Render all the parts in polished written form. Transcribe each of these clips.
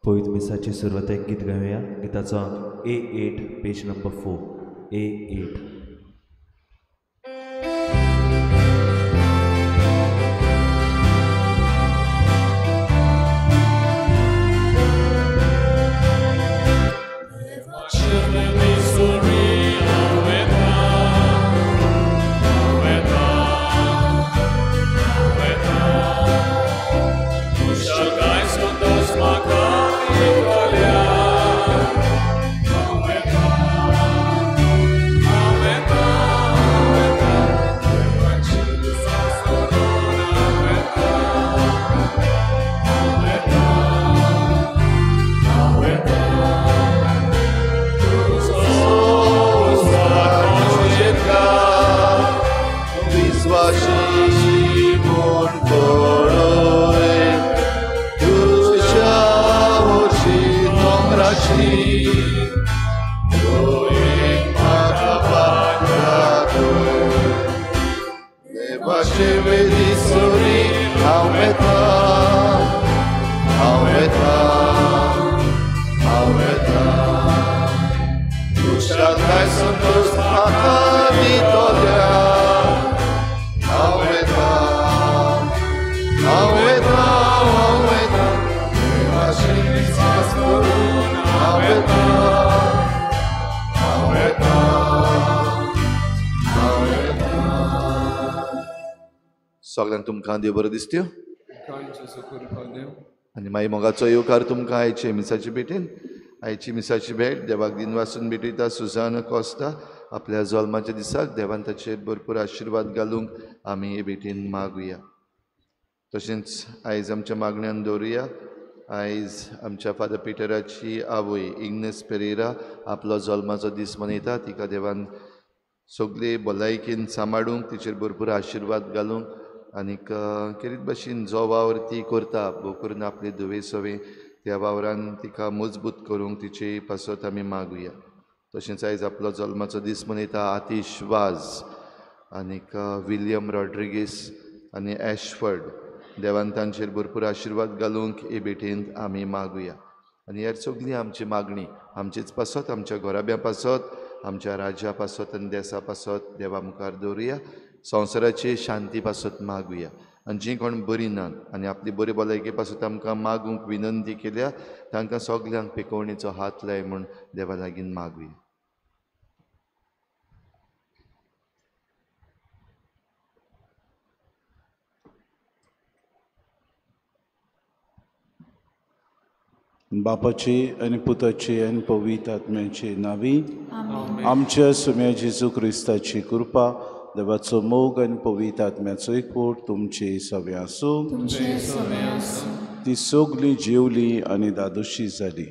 पवित्र मिसाची सुरवातेक गीत गावया. गिताचो अंक A8, page number 4, A8. सगळ्यांक तुमकां देव बरो दिसत्यो आनी मागीर मोगाचो येवकार तुमकां आयचे मिसाचे भेटेन. आयची मिसाची भेट देवाक दिनवासून भेटयता सुजान कोस्ता आपल्या जल्माच्या दिसाक देवान ताचेर भरपूर आशिर्वाद घालूंक आमी हे भेटेन मागुया. तशेंच आयज आमच्या मागण्यान दवरुया. आयज आमच्या फादर पिटराची आवय इग्नेस पेरेरा आपलो जल्माचो दीस मनयता. तिका देवान सगळे भलायकेन सांबाळूंक, तिचेर भरपूर आशिर्वाद घालूंक आनीक केरीत भाशेन जो वावर ती करता भोव करून आपले धुवे सवे त्या वावरान तिका मजबूत करूंक तिचे पासत आमी मागुया. तशेंच आयज आपलो जल्माचो दीस मनयता आतिश वाज आनीक विलियम रॉड्रिगीस आनी एशफर्ड. देवान तांचेर भरपूर आशिर्वाद घालूंक हे भेटेंत आमी मागुया. आनी ह्या सगळी आमची मागणी आमचेच पासत, आमच्या घराब्या पासत, आमच्या राज्या पासत आनी देसा पासत देवा मुखार दवरुया. संवसाराची शांती पासत मागुया. आनी जीं कोण बरीं नात आनी आपली बरी भलायके पासत आमकां मागूंक विनंती केल्या तांकां सगल्यांक पिकोवणेचो हात लाय म्हूण देवा लागीं मागुया. बापाची आनी पुताची आनी पवित्र आत्म्याची नावी आमच्या सुम्या जेजू क्रिस्ताची कृपा, देवाचो मोग आनी पवित्र आत्म्याचो एकवट तुमचे सगळे आसूं. ती सगळी जेवली आनी दादोशी जाली.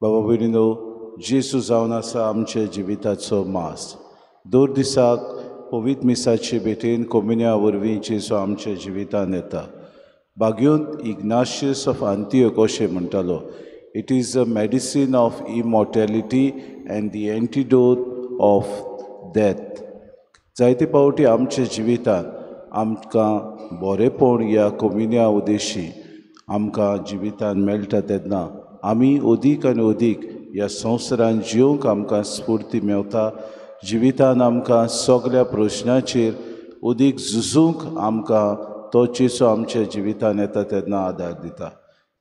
बाबा भयणीनो, जेजू जावन आसा आमच्या जिविताचो मास. दर दिसाक पवित्र मिसाचे भेटेन कोमिन्या वरवीं जेजू आमच्या जिवितान येता. बाग्योन इग्नाशियस ऑफ आंतियोक अशें म्हणटालो, it is a medicine of immortality and the antidote of death. जायते फावटी आमच्या जिवितांत आमकां बरेपण ह्या कोमिन्या उद्देशी आमकां जिवितांत मेळटा तेन्ना आमी अदीक आनी अदीक ह्या संवसारांत जिवंक आमकां स्फूर्ती मेवता. जिवितांत आमकां सगळ्या प्रश्नाचेर अदीक झुजूंक आमकां तो जेजू आमच्या जिवितांत येता तेन्ना आदार दिता.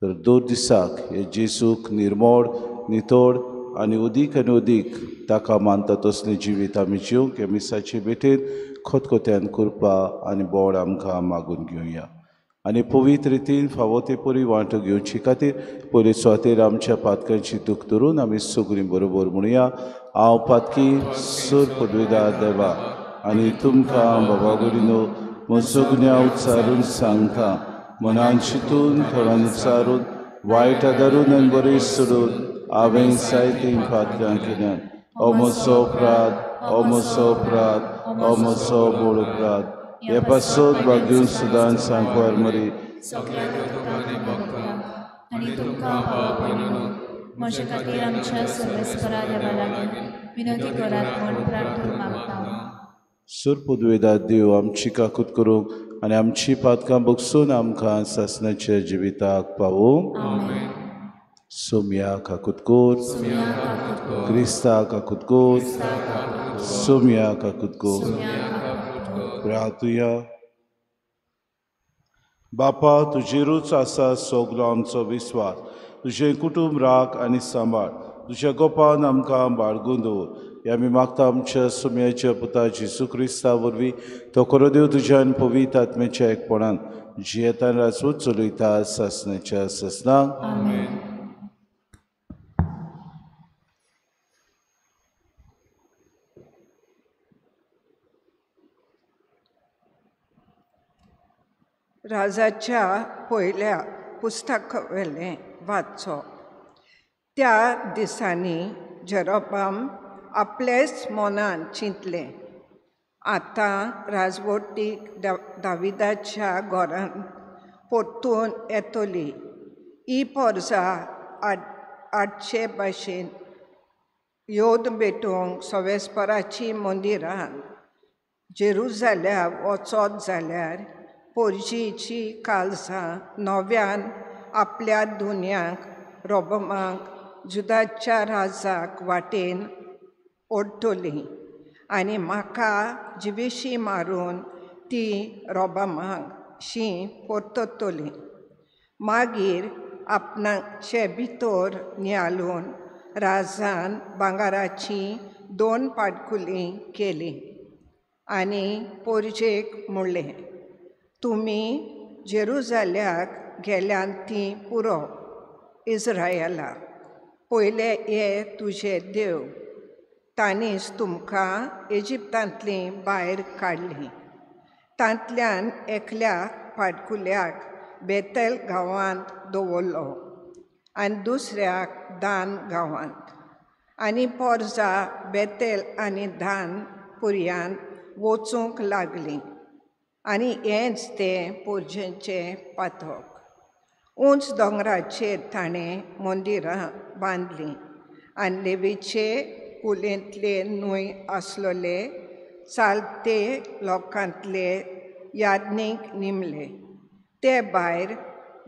तर दर दिसाक हे जेजूक निर्मोड नितोड आनी अदीक आनी अदीक ताका मानता तसलें जिवीत आमी जिवंक हे मिसाचे भेटेन खतखत्यान कृपा आनी बोड आमकां मागून घेवया. आनी पवित्र रितीन फावो ते परी वांटो घेवचे खातीर पयले सुवातेर आमच्या पातकांची दूख धरून आमी सगळीं बरोबर म्हणुया. हांव पातकी सूर पदवीदार देवा आनी तुमकां बाबा गुरिनो म्हजो उच्चारून सांगता, मनान चिंतून थोड्यान उच्चारून वायट आदारून आनी बरें सोडून हांवें जायतीं पातकां केल्यात. हो म्हजो अपराध, हो म्हजो अपराध, हो म्हजो व्हड अपराध. हे पासत भाग्यून सुदान सांकवार मरी आनी तुमकां म्हजे खातीर आमच्या सर्वेस्परा देवा लागीं विनंती करात म्हूण प्रार्थना मागता. सुरपुदवेदा देव आमची काकूत करूंक आनी आमची पातकां बगसून आमकां सासणाच्या जिविताक पावोवंक. सोम्या काकुतकोर, क्रिस्ता काकुतकोर, सोम्या काकुतकोर। प्रार्थुया। बापा, तुजेरूच आसा सगलो आमचो विस्वास। तुजें कुटुंब राख आनी सांबाळ, तुज्या गोपान आमकां बाळगून दवर। हे आमी मागता आमच्या सुम्याच्या पुता जेजू क्रिस्ता वरवीं, तो खरो देव तुज्या आनी पवित्र आत्म्याच्या एकपणान जियेतान राजवट चलयता सासणाच्या सासणाक। राजाच्या पयल्या पुस्तकावेलें वाचप। त्या दिसांनी जेरोबाम आपलेच मनान चिंतलें, आतां राजवटीक दाविदाच्या घरांत परतून येतली। ही पोरसा आडचे भाशेन योद भेटूंक सवेस्पराची मंदिरांत जेरुजाल्या वचत जाल्यार पोरजीची कालसां नव्यान आपल्या दुनियांक रोबमाक जुदाच्या राजाक वाटेन ओडटली आनी म्हाका जिविशी मारून ती रोबमाक शी परततली। मागीर आपणाचे भितर नियालून राजान भांगराचीं 2 पाटकुलीं केलीं आनी पोरजेक म्हणलें, तुमी जेरुजाल्याक गेल्यान ती पुरो इस्रायला, पयले हे तुजे देव, तांणीच तुमकां इजिप्तांतलीं भायर काडलीं। तांतल्यान एकल्या पाटकुल्याक बेतल गांवांत दवरलो आनी दुसऱ्याक दान गांवांत, आनी पोरजा बेतेल आनी दान पुरयांत वचूंक लागलीं। आनी हेंच तें पोरजेचें पातक। उंच दोंगराचेर ताणें मंदिरां बांदलीं आनी लेवीचे कुलेंतले न्हय आसलोले चालते लोकांतले याज्ञीक निमले। ते भायर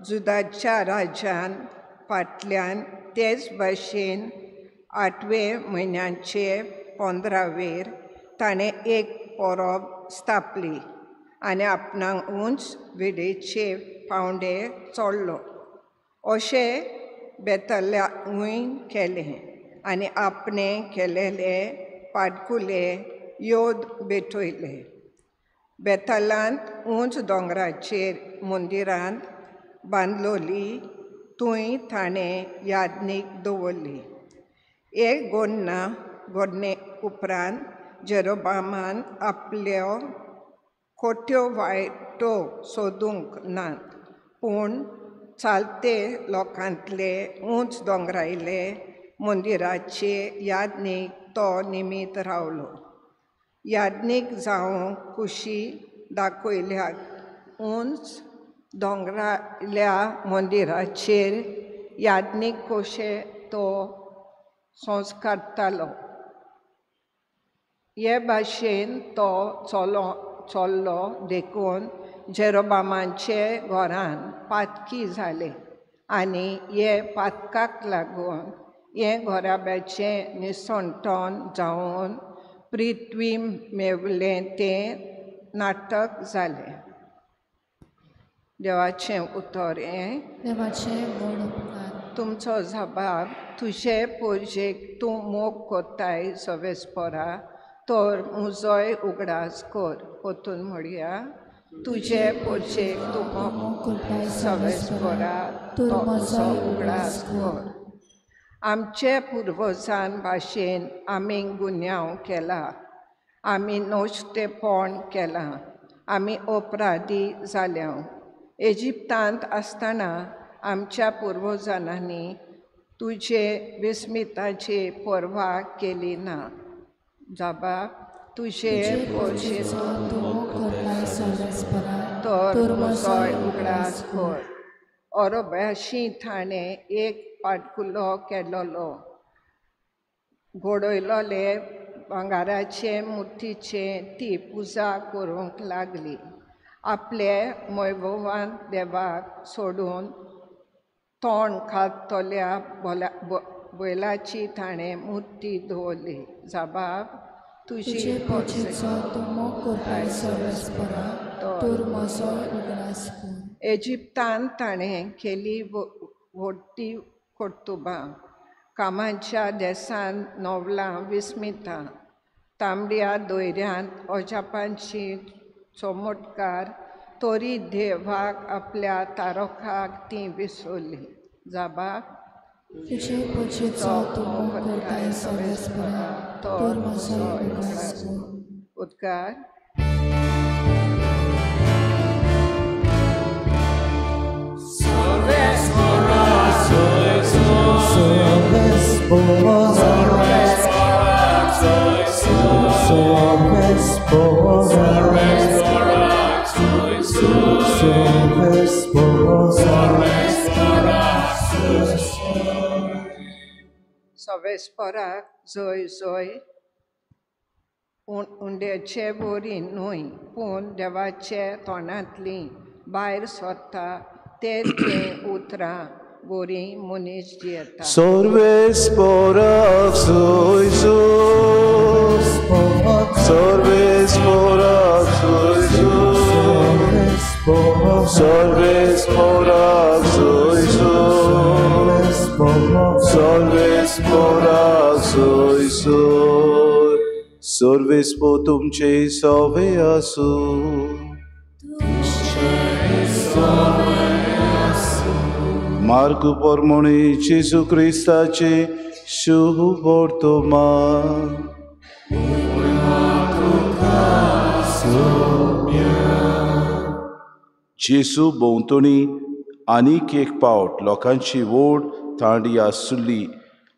जुदाच्या राजान फाटल्यान तेच भाशेन 8वे म्हयन्याचे 15वेर ताणें एक परब स्थापली आनी आपणाक उंच विडेचे पावंडे चडलो। अशें बेतल्याकूय केलें आनी आपणें केलेले पाटकुले योद भेटयले। बेतलांत उंच दोंगराचेर मंदिरांत बांदलोली थंय ताणें याज्ञीक दवरली। एक गोडना घडणे उपरांत जेरोबामान आपल्यो खोट्यो वायटो सोदूंक नात, पूण चालते लोकांतले उंच दोंगरायले मंदिराचे याज्ञीक तो निमीत रावलो। याज्ञीक जावंक खुशी दाखयल्या उंच दोंगराल्या मंदिराचेर याज्ञीक कशे तो संस्कारतालो। हे भाशेन तो चल्लो देखून जेरोबामाचे घरान पातकी जाले आनी हे पातकाक लागून हे घराब्याचें निसणटण जावन पृथ्वी मेवलें तें नाटक जालें। देवाचें उतर हें। देवाचें व्हड उपकार। तुमचो जबाब, तुजे पोरजेक तूं मोग कोत्ताय सवेस्पोरा, तर म्हजोय उगडास कर। परतून म्हणया, तुजे पोरजेक तूं मोग कोत्ताय सवेस्पोरा, तर म्हजोय उगडास कर। आमचे पुर्वजान भाशेन आमी गुन्यांव केला, आमी नश्टेपण केलां, आमी अपराधी जाल्या। इजिप्तांत आसतना आमच्या पुर्वजांनी तुजे विस्मिताची पर्वा केली ना। जबाब, तुजे पोरजेचो तूं मोग कोत्ताय सवेस्पोरा, तर म्हजोय उगडास कर। अरब्याशी थाणें एक पाटकुलो केलोलो, घडयलोले भांगराचे मुर्तीचे ती पुजा करूंक लागली। आपले मैभोवान देवाक सोडून तोंड खातल्या बैलाची ताणें मुर्ती दवरली. जबाब तुजे पोचेचो तूं मोग करताय सर्वेस्परा तर म्हजोय उगडास कर. इजिप्तान ताणें केली व्हडटी कर्तुबां, कामाच्या देसान नवलां विस्मितां, तांबड्या दोयऱ्यांत अजापांची चमत्कार, तरी देवाक आपल्या तारोखाक ती विसरली. जबाब तुजे पोचेचो तूं मोग करताय सर्वेस्परा तर म्हजोय उगडास कर. उद्गार. सवेस्पराक जय जय उंड्याचे वरी न्हय पूण देवाचे तोंडांतली भायर सरता ते तें उतरां वरी मनीस जियेता. सर्वेस्पराक जय जय, सर्वेस्पराक जय जय, सर्वेस्पराक जय जय, सर्वेस्पराक जय जय. सर्वेस्पर तुमचे सवे आसूं. मार्कू परमोणी जेजू क्रिस्ताचे शुभ वर्तमान. जेजू भोंवतणी आनीक एक पावट लोकांची व्हड तांडी आसुल्ली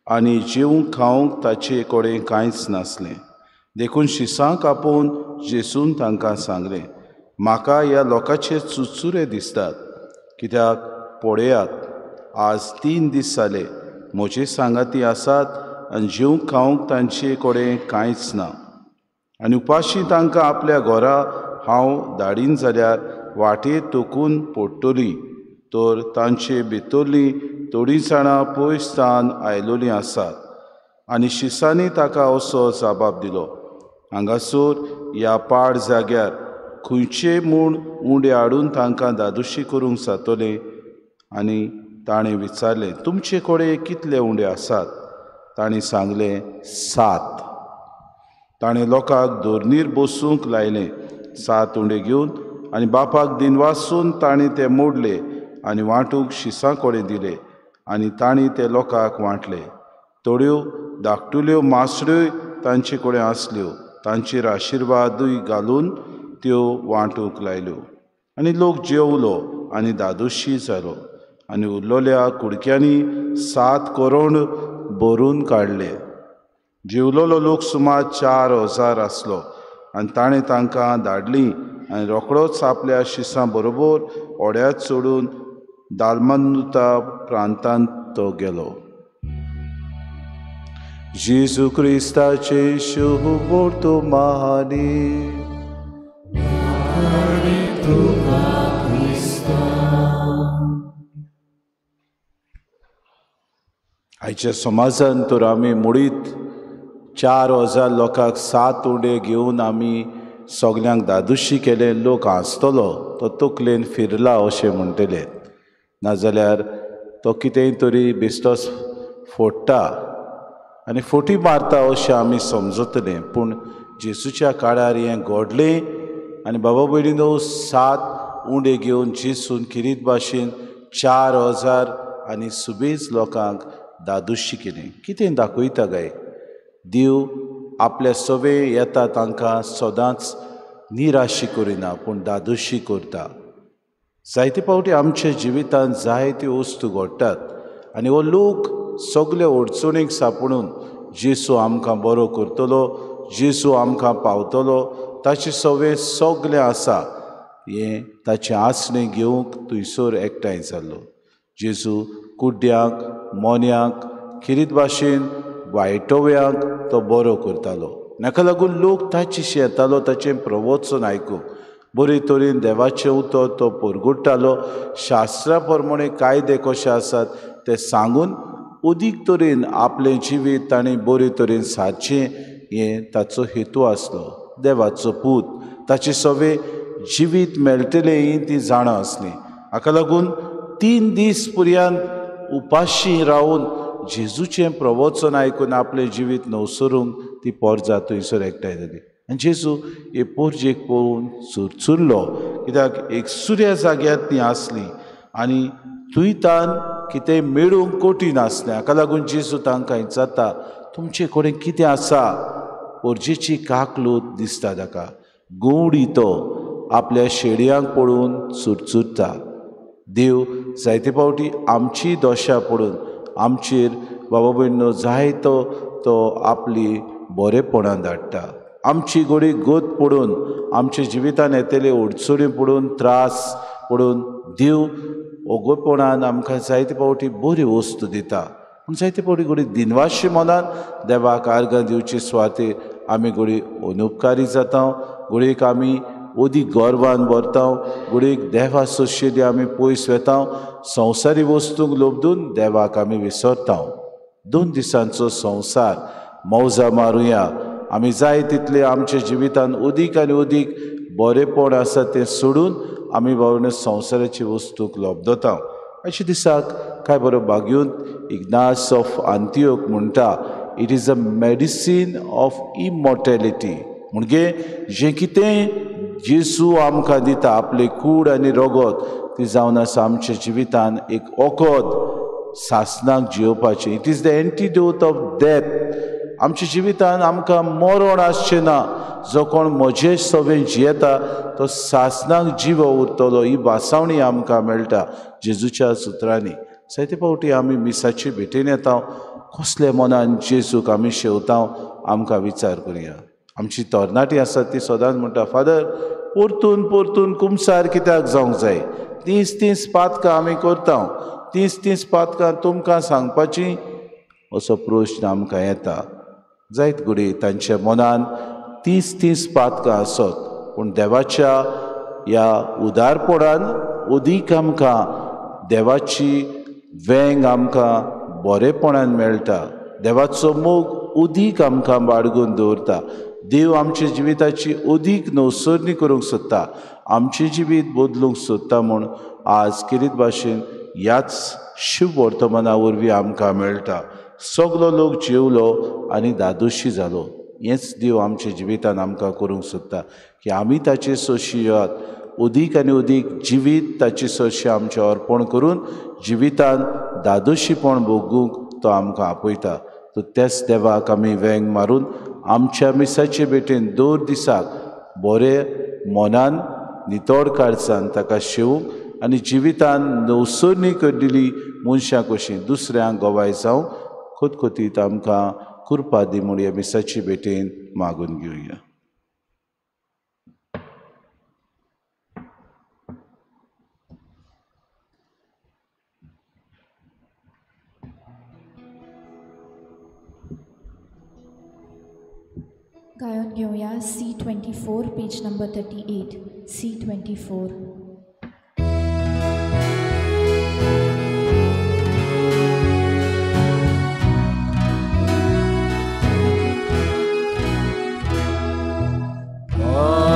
आनी जेवंक खावंक ताचे कडेन कांयच नासलें. देखून शिसांक आपोवन जेजून तांकां सांगलें, म्हाका ह्या लोकांचे चुरचुरे दिसतात, कित्याक पळयात आज 3 दीस जाले म्हजे सांगाती आसात आनी जेवंक खावंक तांचे कडेन कांयच ना. आनी उपाशी तांकां आपल्या घरा हांव धाडीन जाल्यार वाटेर तोकून पडटली, तर तांचे भितरलीं थोडीं जाणां पयस तान आयलोलीं आसात. आनी शिसांनी ताका असो जबाब दिलो, हांगासर ह्या पाड जाग्यार खंयचे म्हूण उंडे हाडून तांकां धादोशी करूंक जातलें? आनी ताणें विचारलें, तुमचे कडेन कितले उंडे आसात? ताणें सांगलें, 7. ताणें लोकांक धरणीर बसूंक लायलें. 7 उंडे घेवन आनी बापाक दिनवासून ताणें ते मोडले आनी वांटूंक शिसां कडेन दिले आनी तांणी ते लोकांक वांटले. थोड्यो धाकटुल्यो मासड्योय तांचे कडेन आसल्यो, तांचेर आशिर्वादूय घालून त्यो वांटूंक लायल्यो. आनी लोक जेवलो आनी धादोशी जालो आनी उरलोल्या कुडक्यांनी 7 करोड भरून काडले. जेवलोलो लोक सुमार 4000 आसलो आनी ताणें तांकां धाडलीं आनी रोखडोच आपल्या शिसां बरोबर होड्यांत चडून दालमनुता प्रांतांत तो गेलो. जेजू क्रिस्ताचे शुभ वर्तमानी. आयच्या समाजान तर आमी मुडीत 4000 लोकांक 7 उंडे घेवन आमी सगल्यांक धादोशी केले. लोक हांसतलो, तो तकलेन फिरला अशें म्हणटले, नाजाल्यार तो कितेंय तरी बेश्टोच फोडटा आनी फोटी मारता अशें आमी समजतले. पूण जेजूच्या काळार हें घडलें आनी बाबा भयणीनो 7 उंडे घेवन जेजून किरीत भाशेन 4000 आनी सुबेज लोकांक धादोशी केलें. कितें दाखयता काय? देव आपल्या सवे येता तांकां सदांच निराशी करिना पूण धादोशी करता. जायते फावटी आमच्या जिवितांत जायत्यो वस्तू घडटात आनी हो लोक सगळे अडचणीक सांपडून जेजू आमकां बरो करतलो, जेजू आमकां पावतलो, ताचे सवे सगळें आसा हें ताचें आसणें घेवंक थंयसर एकठांय जाल्लो. जेजू कुड्ड्यांक, मोन्यांक, खिरीत भाशेन वायटोव्यांक तो बरो करतालो. ताका लागून लोक ताचेशी येतालो ताचें प्रवचन आयकूंक बरे तरेन देवाचें उतर तो परगुट्टालो. शास्त्रा प्रमाणे कायदे कशे आसात ते सांगून अदीक तरेन आपलें जिवीत ताणें बरे तरेन सारचें हें ताचो हेतू आसलो. देवाचो पूत ताचे सगळें जिवीत मेळटलें ही ती जाणा आसली. हाका लागून 3 दीस पर्यंत उपाशी रावन जेजूचें प्रवचन आयकून आपलें जिवीत नवसरूंक ती पोरजा थंयसर एकठांय जाली. आनी जेजू हे पोरजेक पळोवन चुरचुरलो, कित्याक एक सुर्या जाग्यार ती आसली आनी थंय तान कितें मेळूंक कठीण आसलें. हाका लागून जेजू तांकां विचारता, तुमचे कडेन कितें आसा? पोरजेची काकलूत दिसता ताका. गवडी तो आपल्या शेडयांक पळोवन चुरचुरता. देव जायते फावटी आमची दोशा पडून आमचेर बाबा भयणो जायतो तो आपली बरेपणां धाडटा. आमची घोडी गत पडून आमच्या जिवितान येतले अडचणी पडून त्रास पडून देव ओगोपणान आमकां जायते फावटी बरी वस्तू दिता. पूण जायते फावटी घोडी दिनवाशी मनान देवाक आर्गां दिवची सुवातेर आमी घोडी अनुपकारी जाता, घोडयेक आमी अदीक गर्वान भरता, घोडयेक देवा सोशेली आमी पयस वेता, संवसारी वस्तूंक लोबदून देवाक आमी विसरता. 2 दिसांचो संवसार मौजा मारुया, आमी जाय तितले आमच्या जिवितान अदीक आनी अदीक बरेपण आसा तें सोडून आमी बाबा संवसाराची वस्तूक लोबदता. अशे दिसाक काय बरो बागयून इग्नास ऑफ आंतियोक म्हणटा, it is a medicine of immortality. म्हणजे जें कितें जेजू आमकां दिता आपले कूड आनी रगत ती जावन आसा आमच्या जिवितान एक वखद सासनाक जियोवपाचें. It is the antidote of death. आमच्या जिवितान आमकां मरण आसचें ना. जो कोण म्हजे सवें जियेता तो सासनाक जिवो उरतलो ही भासावणी आमकां मेळटा जेजूच्या सुत्रांनी. जायते फावटी आमी मिसाची भेटेन येता, कसले मनान जेजूक आमी शेवता आमकां विचार करुया. आमची तरणाटी आसात ती सदांच म्हणटा, फादर परतून परतून कुमसार कित्याक जावंक जाय? 30 पातकां आमी करता, 30 पातकां तुमकां सांगपाची? असो प्रश्न आमकां येता. जायत घडये तांच्या मनान 30 पातकां आसत, पूण देवाच्या ह्या उदारपणान अदीक आमकां देवाची वेंग आमकां बरेपणान मेळटा. देवाचो मोग अदीक आमकां बाळगून दवरता. देव आमच्या जिविताची अदीक नवसरणी करूंक सोदता, आमचें जिवीत बदलूंक सोदता म्हूण आज किरीत भाशेन ह्याच शुभ वर्तमाना वरवीं आमकां मेळटा. सगलो लोक जेवलो आनी दादोशी जालो. हेंच देव आमच्या जिवितान आमकां करूंक सोदता की आमी ताचे सोशी येयात, अदीक आनी अदीक जिवीत ताचे सोशी आमचें अर्पण करून जिवितान दादोशीपण भोगूंक तो आमकां आपयता. तर त्याच देवाक आमी वेंग मारून आमच्या मिसाचे भेटेन दर दिसाक बरे मनान नितळ काळजान ताका शेवूंक आनी जिवितान नवसरणी केल्ली मनशां कशी दुसऱ्यांक गवाय जावंक खोतखोतीत आमकां कृपा दी म्हूण ह्या मिसाचे भेटेन मागून घेवया. गायन घेवया C24 page number 38. C24. Love.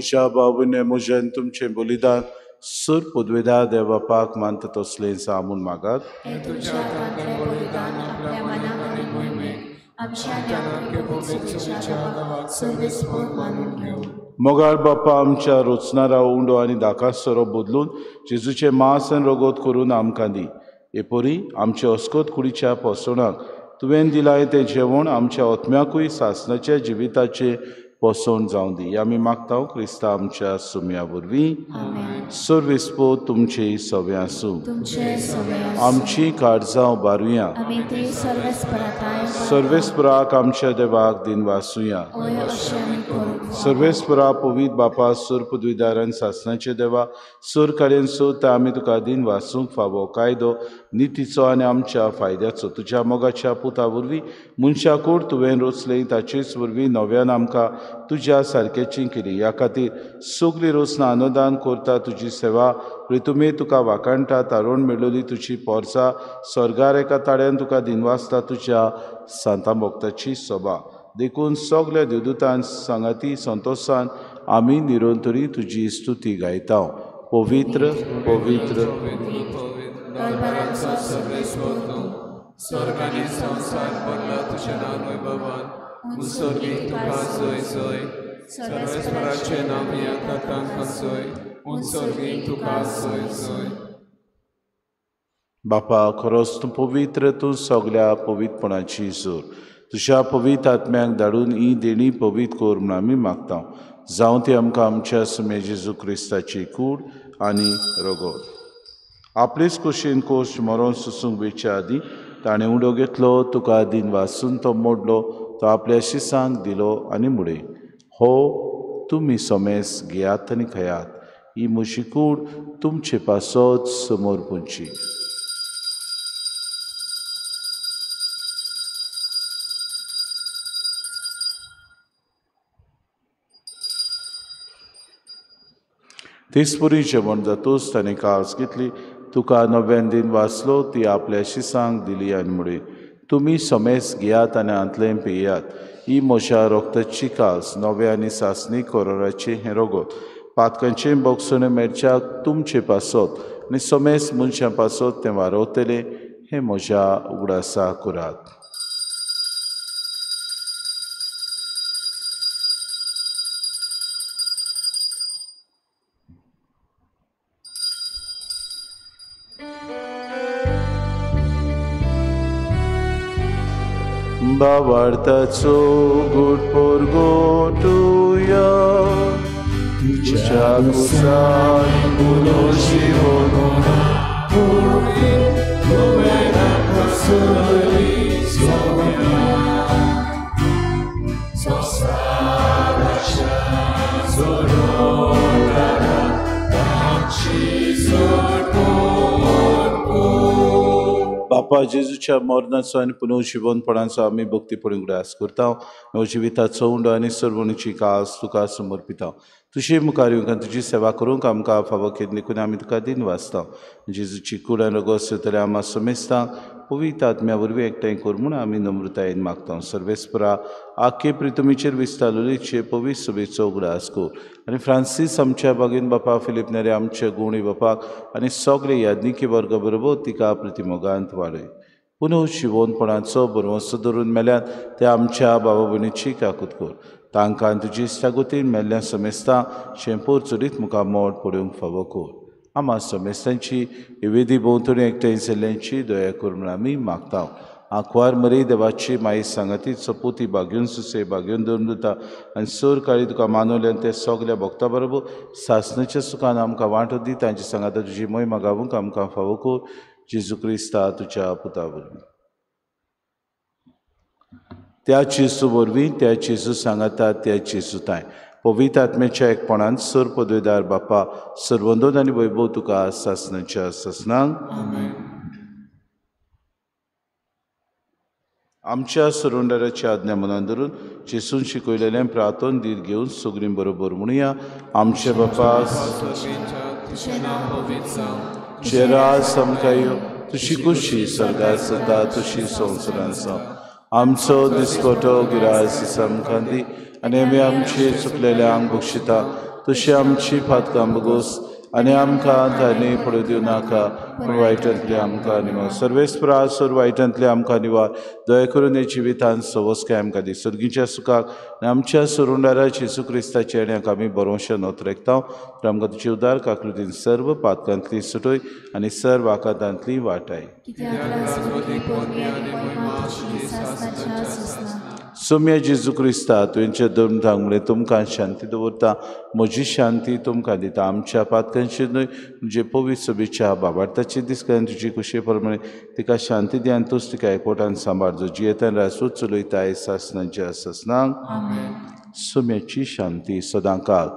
म्हज्या बाबूने म्हजें तुमचें बलिदान सुर पदवेदार देवबापाक मानता तसलें जावं म्हूण मागात. मोगाळ बापा आमच्या रोचणारा उंडो आनी दाका सोरो बदलून जेजूचें मांस आनी रगत करून आमकां दी. हे परी आमच्या अस्कत कुडीच्या पोसवणाक तुवें दिलां तें जेवण आमच्या आत्म्याकूय सासणाच्या जिविताचें पोसवण जावं दी. आमी मागता क्रिस्ता आमच्या सुम्या वरवीं. सर्वेस्पोत तुमचे सवे आसूं. आमची काळजां उबारुया. सर्वेस्पराक आमच्या देवाक दिनवासुया. सर्वेस्परा पवित्र बापा सुर पदवीदार आनी सासणाचे देवा सुर कार्यान सोदता आमी तुका दिनवासूंक फावो कायदो नितीचो आनी आमच्या फायद्याचो तुज्या मोगाच्या पुता वरवीं मनशाकूड तुवें रोचलें ताचेच वरवीं नव्यान आमकां तुज्या सारकेची केली. ह्या खातीर सगळी रोसना अनुदान करता तुजी सेवा प्रितुमे तुका वाखाणटा तारोण मेळोली तुजी पोरसा स्वर्गार एका ताळ्यान तुका दिनवासता तुज्या सांता भक्ताची सभा. देखून सगल्या देवदूतान सांगाती संतोशान आमी निरंतरी तुजी स्तुती गायता. पवित्र पवित्र बापा खरोच तूं पवित्र, तूं सगल्या पवित्रपणाची जोर. तुज्या पवित्र आत्म्याक धाडून ही देणी पवित्र कर म्हूण आमी मागता. जावं ती आमकां आमच्या सुमे जेजू क्रिस्ताची कूड आनी रगत. आपलेच कुशीन कोश मरोन सोसूंक वेच्या आदीं ताणें उडो घेतलो, तुका दिन वासून तो मोडलो, तो आपल्या शिसांक दिलो आनी मुडे, हो तुमी सोमेस घेयात आनी खायात, ही म्हजी कूड तुमचे पासत समोर पुंची. तेचपरी जेवण जातूच ताणें कास घेतली, तुका नव्यान दिन वाचलो, ती आपल्या शिसांक दिली आनी मुडे, तुमी समेस घेयात आनी हांतलें पियात, ही म्हज्या रक्ताची कास नव्या आनी सासणी कोरोराचें हें रगत पातकांचें बोगसणें मेळच्याक तुमचे पासत आनी समेस मनशां पासत तें वारवतलें, हें म्हज्या उगडासा करात. भावार्थाचो गोड पोरगोटुया तुज्या कुसान बापा जेजूच्या मरणाचो आनी पुनर्जिवनपणाचो आमी भक्तीपणी उगडास करता. नवजिविताचो उंडो आनी सर्वणीची कास तुका समर्पिता. तुजे मुखार येवंक आनी तुजी सेवा करूंक आमकां फावो केली देखून आमी तुका दिन वाचता. जेजूची कूड आनी रगत सोदतले आमा समेस्तांक पवित्र आत्म्या वरवीं एकठांय कर म्हूण आमी नम्रतायेन मागता. सर्वेस्परा आखे प्रितुमीचेर विस्तारलेचे पवित्र सभेचो उगडास कर आनी फ्रांसीस आमच्या बागेन बापा, फिलीप नेरे आमच्या गुणी बापाक आनी सगळे याज्ञिकी वर्गा बरोबर तिका प्रतिमोगांत वाडय. पुनः शिवोनपणाचो बरवंसो धरून मेल्यान ते आमच्या बाबा भयणीची काकूत कर. तांकां तुजी इश्टागतीन मेल्ल्या समेस्तां शेंपूर चडीत मुखार मोड पडूंक फावो कर. आमा समेस्तांची वेदी भोंवतणी एकठांय जाल्ल्यांची दया कर म्हूण आमी मागता. आंकवार मरी देवाची माई सांगाती सपुती बागेवन सुसे बागेवन धरून दिता आनी सोर काळी तुका मानवल्यान ते सगल्या भक्ता बरोबर सासणाच्या सुखान आमकां वांटो दी. तांचे सांगाता तुजी मोहिमा गावूंक आमकां फावो कर. जेजू क्रिस्ता तुज्या पुता वरवीं. त्या जेजू वरवीं, त्या जेजू सांगाता, त्या जेजू ताय पवित्र आत्म्याच्या एकपणान सर पदवेदार बापा सर्वंदोन आनी वैभव तुका सासणाच्या सासणांक. आमच्या सरुंडराची आज्ञा मनान धरून जेजून शिकयलेलें प्रार्थन धीर घेवन सगळीं बरोबर म्हणुया. आमचे बापा तुजें राज आमकां यो, तुजी खुशी स्वर्गार जाता तशी संवसारांत जावं. आमचो दिसपटो गिरास आमकां दी आनी आमी आमचे चुकलेल्यांक बक्षिता तशी आमची पातकां बगोस आनी आमकां तांणी पडूं दिवं नाका, पूण वायटांतले आमकां निवार. सर्वेस्परा सोर वायटांतले आमकां निवार. दया करून हे जिवितांत सवस्काय आमकां दी. सर्गीच्या सुखाक आनी आमच्या सोरुंडारा जेजू क्रिस्ताच्या येण्याक आमी बरोवशे नोतरेकता. तर आमकां तुजी उदार काकृतीन सर्व पातकांतली सुटय आनी सर्व आकांतांतली वाटाय. सोम्या जेजू क्रिस्ता तुवेंचे दोन मुळे तुमकां शांती दवरता, म्हजी शांती तुमकां दिता. आमच्या पातकांची न्हय म्हणजे पवित्र सभेच्या बाबार्थाची दिसकान तुजी कुशे प्रमाणे तिका शांती दी आनी तूच तिका एकवटान सांबाळ, जो जियेतान रासूच चलयता सासनाच्या सासनाक. सोम्याची शांती सदांकाळ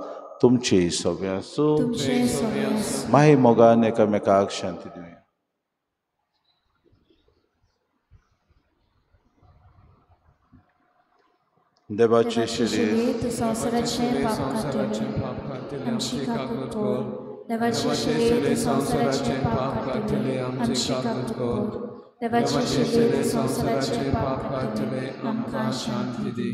तुमची सगळें आसूं. माही मोगान एकामेकाक शांती दिवया. देवाचे शरीर तूं संवसाराचें पाप काडटलें आमची काकूट कर. देवाचे शरीर तूं संवसाराचें पाप काडटलें आमची काकूट कर. देवाचे शरीर तूं संवसाराचें पाप काडटलें आमकां शांती दी.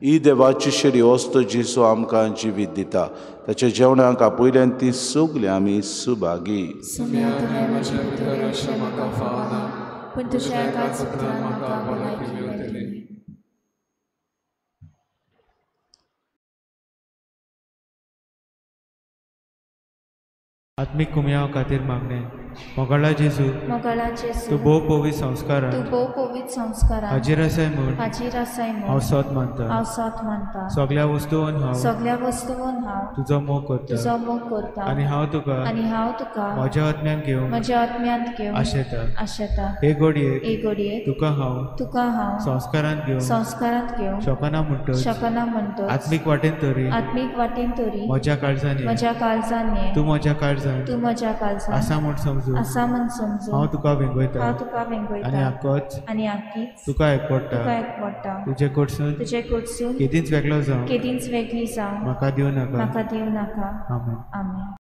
ही देवाची शरी वस्त जेजू आमकां जिवीत दिता. ताच्या जेवणाक आपयल्यान ती सगळीं आमी सुभागी. आत्मीक कुमयाव खातीर मागणें. मोगाळा जेजू, तूं भोव पवित्र संस्कारान हाजीर आसाय म्हूण हांव सोत मानता. सगळ्या वस्तून हांव तुजो मोग करता आनी हांव तुका म्हज्या आत्म्यांत घेवंक आशेता. हे घडयेक तुका हांव संस्कारांत घेवंक शकना म्हणटच आत्मीक वाटेन तरी म्हज्या काळजान ये, तूं म्हज्या काळजान आसा म्हूण समजून हांव तुका वेंगयता आनी आक्कीच तुका एकवटा. तुजे कडसून केदींच वेगळो जावं म्हाका दिवं नाका. आमेन. आमेन.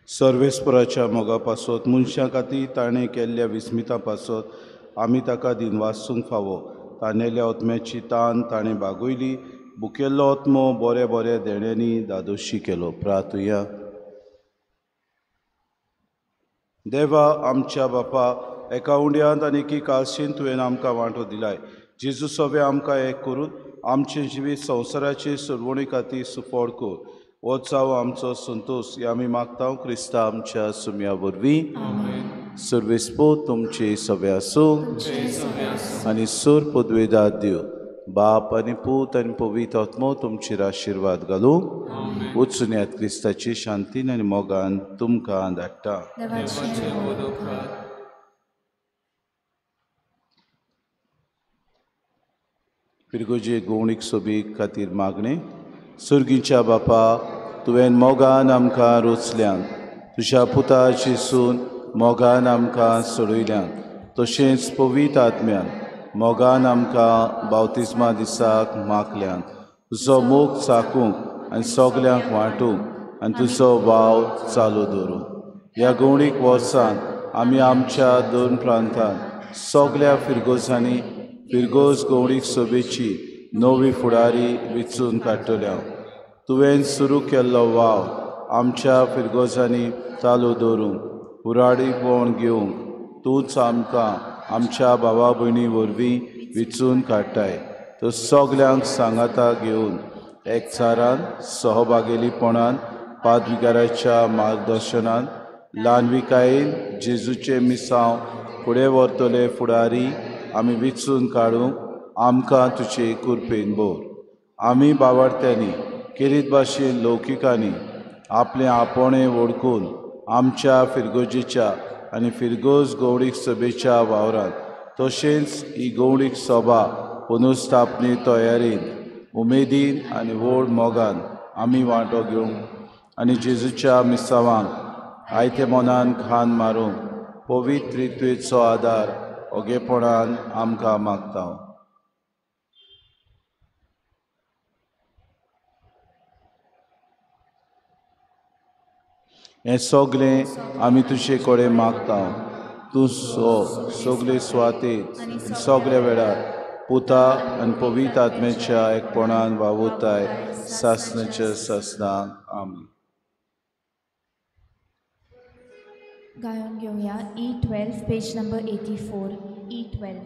सर्वेस्पराच्या मोगा पासत मनशां खातीर ताणें केल्ल्या विस्मिता पासत आमी ताका दिनवासूंक फावो. ताणेल्या आत्म्याची तान ताणें बागयली, भुकेल्लो आत्मो बऱ्या बऱ्या देण्यांनी दादोशी केलो. प्रार्थुया. देवा आमच्या बापा, एका उंड्यांत आनी एकी काळशीन तुवें आमकां वांटो दिलाय. जेजू सगळें आमकां एक करून आमचें जिवीत संवसाराचे सुरवणी खातीर सुफळ कर. हो जावं आमचो संतोश हे आमी मागता क्रिस्ता आमच्या सुम्या वरवीं. सर्वेस्पोत तुमचे सगळे आसूं आनी सोर पदवेदार दिव बाप आनी पूत आनी पवित्र आत्मो तुमचेर आशिर्वाद घालूं. वचुन्यात क्रिस्ताची शांतीन आनी मोगान तुमकां धाडटा. फिरगोजे गोवणीक सोबीक खातीर मागणें. सुर्गीच्या बापा, तुवें मोगान आमकां रोचल्यान, तुज्या पुता जेसून मोगान आमकां सोडयल्यान, तशेंच पवित्र आत्म्यान मोगान आमकां बावतिज्मा दिसाक मागल्यान. तुजो मोग चाकूंक आनी सगल्यांक वांटूंक आनी तुजो वाव चालू दवरूंक. ह्या गोवणीक वर्सान आमी आमच्या दोन प्रांतांत सगल्या फिरगोजांनी फिरगोज गोवणीक सोबेची नवी फुडारी विचून काडटल्या. तुवें सुरू केल्लो वाव आमच्या फिरगोजांनी चालू दवरूंक फुडारीपण घेवंक तूंच आमकां आमच्या भावा भयणी वरवीं विचून काडटाय. तो सगल्यांक सांगाता घेवन एकचारान सहभागेलीपणान पादविगाराच्या मार्गदर्शनान ल्हानविकायेन जेजूचें मिसांव फुडें व्हरतले फुडारी आमी विचून काडूंक आमकां तुजे कृपेन भर. आमी बावडत्यांनी केरीत भाशेन लौकिकांनी आपलें आपोणें वळखून आमच्या फिरगोजेच्या आनी फिरगोज गौडीक सभेच्या वावरांत तशेंच ही गौडीक सभा पुनर्स्थापने तयारेन उमेदीन आनी व्हड मोगान आमी वांटो घेवंक आनी जेजूच्या मिसावांक आयते मनान खान मारूंक पवित्र त्रित्वेचो आदार ओगेपणान आमकां मागता. हें सगळें आमी तुजे कडेन मागता. तूं सगळे सुवातेर सगळ्या वेळार पुता आनी पवित्र आत्म्याच्या एकपणान वावुरताय सासणाच्या सासणाक. आमी गायन घेवया E12 page number 84. E12.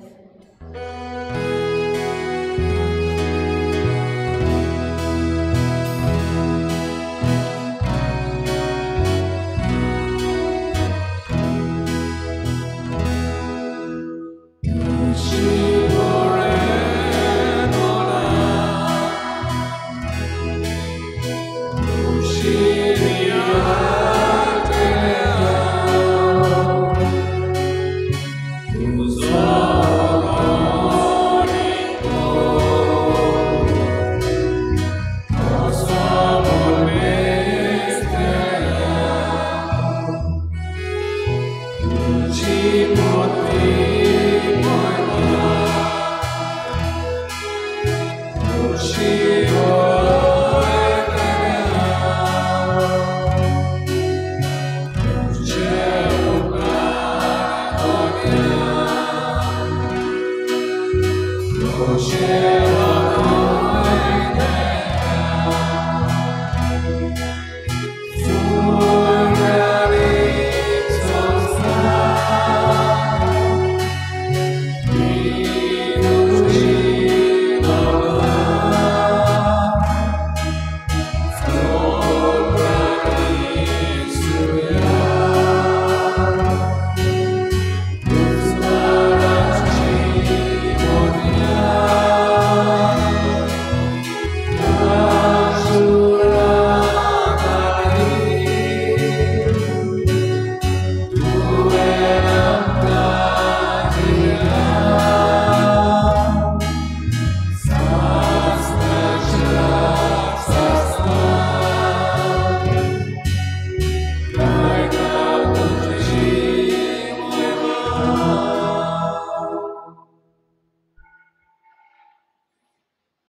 She